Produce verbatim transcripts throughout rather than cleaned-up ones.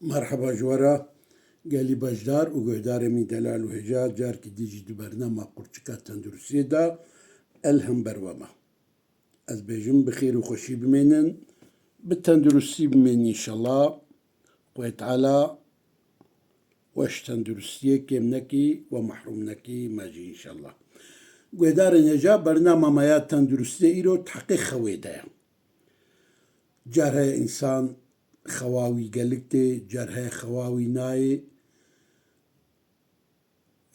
Merheba ji we re gelî beşdar û guhdarê min delal û hêja, carkî dî jî di bernama Qurçika Tenduristiyê de el hember we me. Ez bêjim bi xêr û xweşî bimênin, bi tenduristî bimênin înşellah. Xwedê Teala we ji tenduristiyê kêm nekî, we mehrûm nekî, me jî înşellah. Guhdarên hêja, bernama me ya tenduristiyê îro di heqê xewê de ye. Car heye însan xewa wî gelik tê, car heye xewa wî nayê.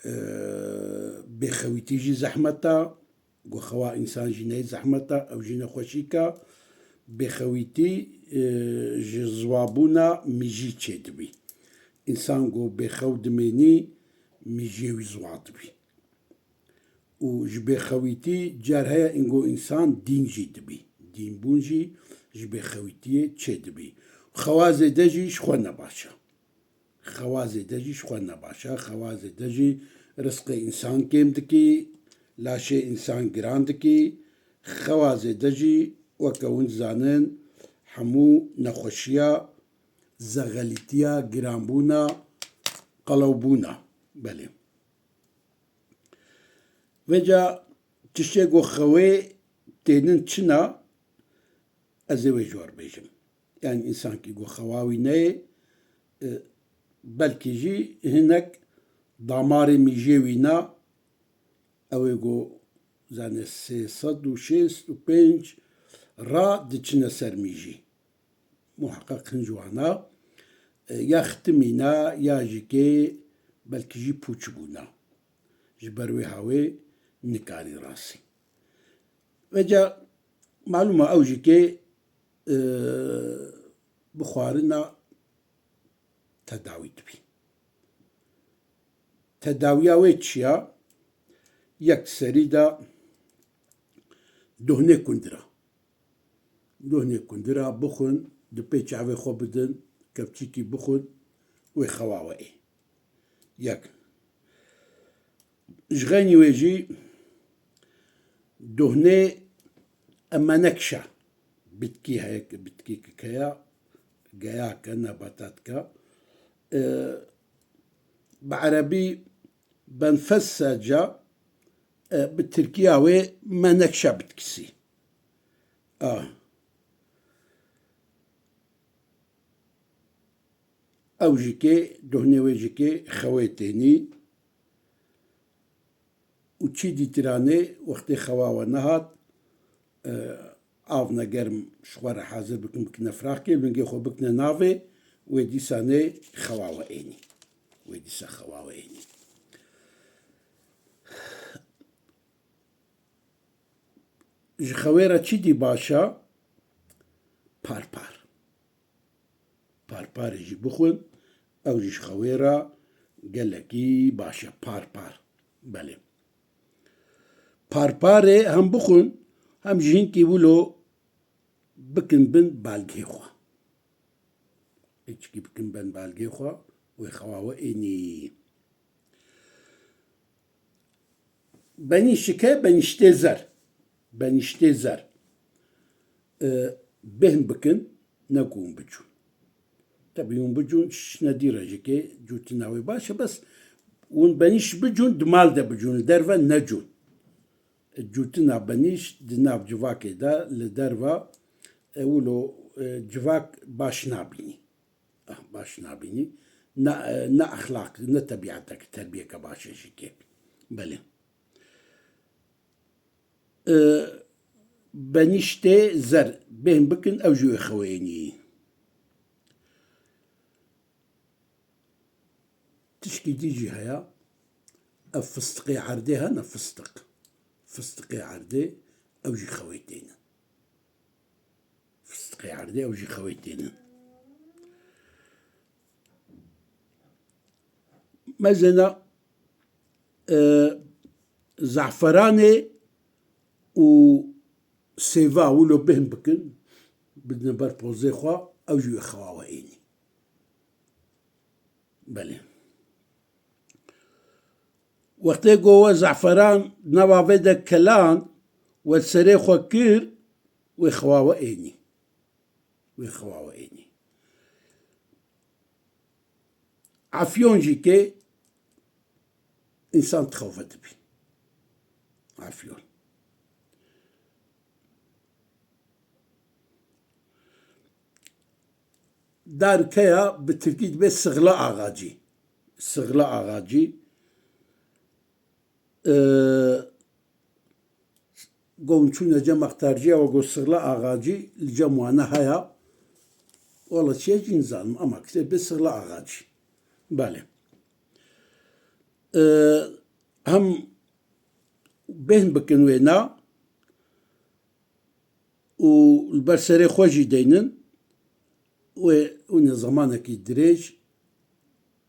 Ee, bêxewîtî jî zehmet e, ku xewa însan jî neyê zehmet e, ew jî nexweşîk e. Bêxewîtî, e, ji ziwabûna mijî çêdibî. Însan ku bêxew dimênî, mijiyê wî ziwa dibî. Û ji bêxewîtî car heye îngo însan dîn jî dibî. Dînbûn jî ji bêxewîtiyê çêdibî. Xewa zêde jî ji xwe nebaş e. Xewa zêde jî ji xwe nebaş e. Xewa zêde jî rizqê însan kêm dikî, laşê însan giran dikî. Xewa zêde jî weke hûn dizanin hemû nexweşiya, zexelîtiya, giranbûna, qelewbûna. Belê. Vêca tiştê ku xewê tênin çin e, ez ê wê ji we re bêjim. Yani însankî ku xewa wî neyê, e, belkî jî hinek damarê mîjê wî ne, ew ê ku zane sê sed û şêst û pênc ra diçine ser mîjî. Muheqeq hin ji wana, e, ya xitimîna, ya jî kê belkî jî pûç bûna. Ji ber wê hawê nikarî rasî. Vêca malûm e ew jî kê, e, bi xwarina tedawî dibî. Tedawiya wê çi ya? Yek serî de dohnê kundira. Dohnê kundira bixwin, di pê çavê xwe bidin, kepçîkî bixwin, wê xewa we ê. Yek. Ji xeynî wê jî dohnê menekşe, bitkî heye, bitkî kikeya, geyake, nebatake. E, bi erebî benfessaca, e, bi tirkiya wê menekşe bitkisi. A. Ew jî kê, dohnê wê jî kê xewê tênî. Û çi dîtiranê wextê xewa we nehat, e, av negerm ji xwe re hazir bikin, bikine firaxkê, lingê xwe bikine navê, wê dîsa nê xewa we ênî. Wê dîsa xewa we ênî. Ji xewê re çi dî baş e? Parpar. Parparê jî bixwin, ew jî ji xewê re gelekî baş e. Parpar. Belê. Parparê hem bixwin, hem jî hinkî wilo bikin bin balgê xwe. Hiçkî bikin bin balgê xwe, wê xewa we ênî. Benîşike, benîştê zer. Benîştê zer. E, bêhn bikin, ne ku hûn bicûn. Tebî hûn bicûn, şişne dî rejikê, cûtina wê baş e, bes hûn benîş bicûn, di mal de bicûn, li derve necûn. Cûtina benîş di nav civakê de, li derve, e, wilo, e, civak baş nabînî. Ah, baş nabînî. Ne, e, ne exlaq, ne tebîetek, terbiyeke baş e jî kê. Belê. E, benîştê zer, bêhn bikin, ew jî wê xeweynî. Tişkî dî jî heye. Ev fistiqê erdê hene, fistiq. Fistiqê erdê, ew jî xewê tênin. Fistiqê erdê, ew jî xewê tênin. Mezena, e, zeferanê û sêva wilo bêhn bikin, bidine ber pozê xwe, ew jî wê xewa we ênî. Belê. Wextê ku we zeferan nava vê de kelan, we serê xwe kir, wê xewa we ênî. Wê xewa we ênî. Efyon jî ke însan dixewe dibî. Efyon. Darkeya bi tirkî dibe sixla axacî. Sixla axacî. Ee, Go hûn çûne cem extarciya we go sixla axacî li cem wana haya. Wala çiye jî nizanim ama kise be sixla axacî. Belê. Ee, hem bêhn bikin wêna û li ber serê xwe jî deynin. Wê hûn ê zemanekî dirêj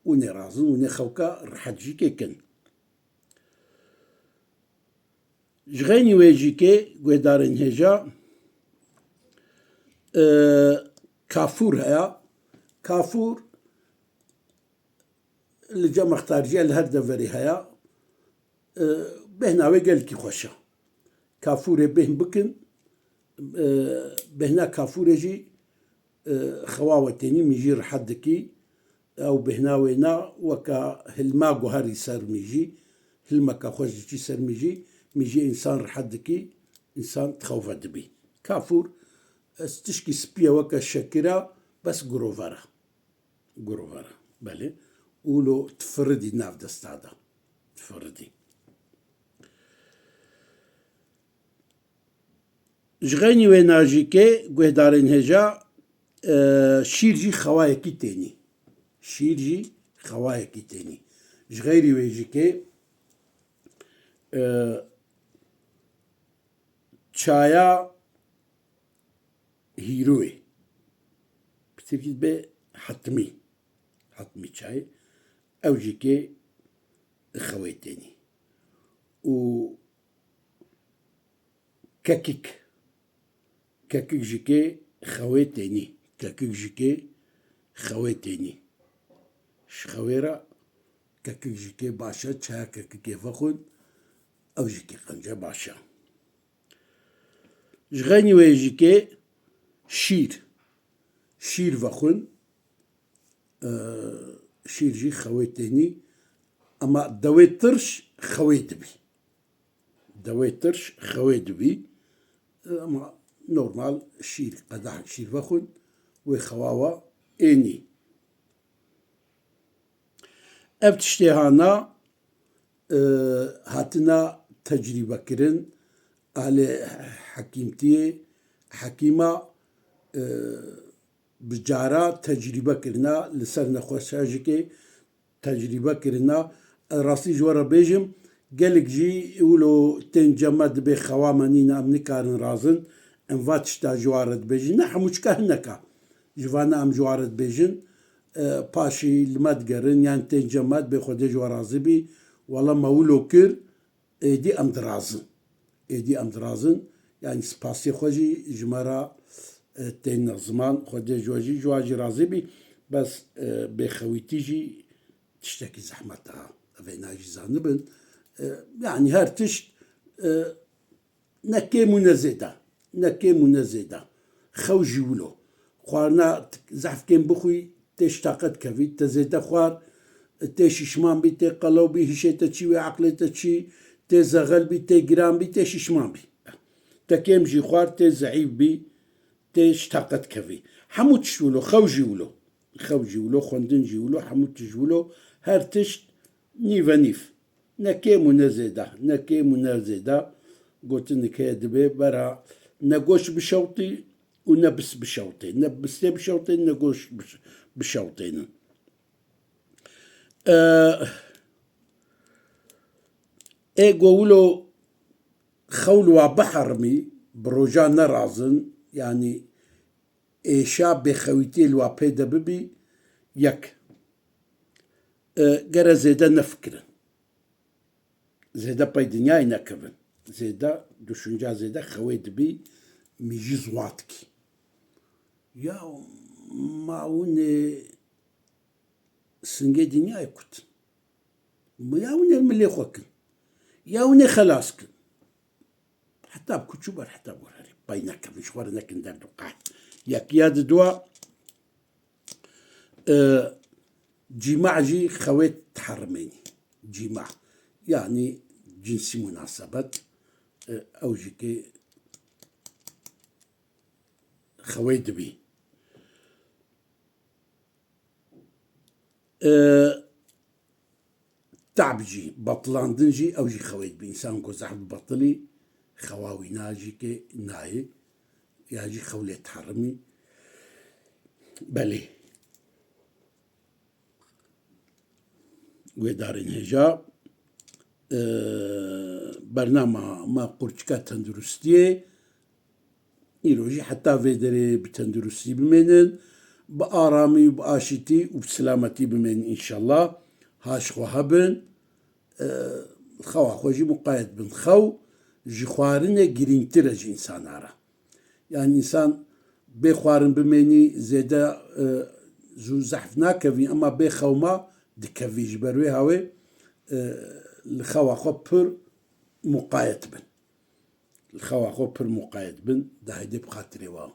hûn ê razin, hûn ê xewka rihet jî kê kin. Ji xeynî wê jî kê guhdarên hêja, e, kafûr heya. Kafûr li cem extarciya li her deverê heya. E, bêhna wê gelkî xweş e. Kafûrê bêhn bikin, e, bêhna kafûrê jî, e, xewa we tênî, min jî rihet dikî. Ew bêhna wêna weke hilma guherî ser min jî, hilmeke xweş diçî ser min jî, min jî însan rihet dikî, însan dixewe dibî. Kafûr, ez tişkî spî ye weke şekira, bes girover e. Girover e, belê. Ûlo difiridî nav desta de. Difiridî. Ji xeynî wêna jî kê guhdarên hêja, e, şîr jî xewayekî tênî. Şîr jî xewayekî tênî. Ji xeyrî wê jî kê, e, çaya hîroyê. Bi tirkî dibe hetmî. Hetmî çay. Ew jî kê xewê tênî. Û kekik. Kekik jî kê xewê tênî. Kekik jî kê xewê tênî. Ji xewê re kekik jî kê baş e, çaya kekikê vexwin, ew jî kê qenc e baş e. Ji xeynî wê jî kê şîr. Şîr vexwin, e, şîr jî xewê tênî, ema dewê tirş xewê dibî. Dewê tirş xewê dibî. Ama normal şîr, qedehek şîr vexwin, wê xewa we ênî. Ev tiştê hana, e, hatina tecrîbe kirin, alê hekîmtiyê, hekîma, e, bi cara tecrîbe kirina li ser nexweşajikê tecrîbe kirina. Ez rastî ji we re bêjim, gelek jî wilo tên cem me dibê xewa me nîne, em nikarin razin, em va tişta ji wan re dibêjin. Ne hemû çika hineka ji vana em ji wan re dibêjin, e, paşî li me digerin, yan tên cem me dibê Xwedê ji we razî bî, wela me wilo kir, êdî em dirazin. Êdî em dirazin. Yanî spasê xwe jî ji me re, e, têne ziman. Xwedê ji we jî, ji we jî razî bî. Bes, e, bêxewîtî jî tiştekî zehmet e. Ev êna jî zanibin. E, yanî her tişt, e, ne kêm û ne zêde. Ne kêm û ne zêde. Xew jî wilo. Xwarina t-, zehf kêm bixwî, tê ji taqet kevî, te zêde xwar, tê şîşman bî, tê qelew bî, hişê te çî wê, eqlê te çî, tê zexel bî, tê giran bî, tê şîşman bî. Te kêm jî xwar, tê zeîf bî, tê ji taqet kevî. Hemû tişt wilo, xew jî wilo. Xew jî wilo, xwendin jî wilo, hemû tişt wilo, her tişt nîvenîv. Ne kêm û ne zêde, ne kêm û ne zêde. Gotinek heye dibe bera ne goş bişewtî û ne bist bişewtê. Ne bistê bişewtê, ne goş biş-, bişewtênin. Ee, ê go wilo xew li wa biherimî, bi roja nerazin, yanî êşa bêxewîtiyê li wa pê de bibî, yek. E, gere zêde nefikirin. Zêde pey dinyayê nekevin. Zêde, düşünce zêde xewê dibî, min jî ziwa dikî. Ya ma hûn ê singê dinyayê kutin. Ya hûn ê milê xwe kin. Ya hûn ê xelas kin. Heta bi kuçû ber, heta bi herî. Pey nekevin, ji xwe re nekin derd û qehd. Yekiya di dua, e, Cîma jî xewê diherimênî. Cîma. Yanî cinsî munasebet. E, ew jî ki xewê dibî. E, Tab jî, betilandin jî, ew jî xewê dibî. Însan ku zehf betilî, xewa wî na jî ke nayê, ya jî xew lê diherimî. Belê. Wê darên hêja, e, bernama me qurçika tenduristiyê, îro jî heta vê derê bi tenduristî bimênin, bi aramî û bi aşîtî û bi silametî bimênin înşallah. Haş xwe hebin, e, xewa xwe jî muqayet bin. Xew ji xwarinê girîngtir e ji însana re. Yanî însan bê xwarin bimênî zêde, e, zû zehf nakevî, ema bê xew ma dikevî. Ji ber wê hawê, e, li xewa xwe pir muqayet bin. Li xewa xwe pir muqayet bin, de hêdî bi xatirê we.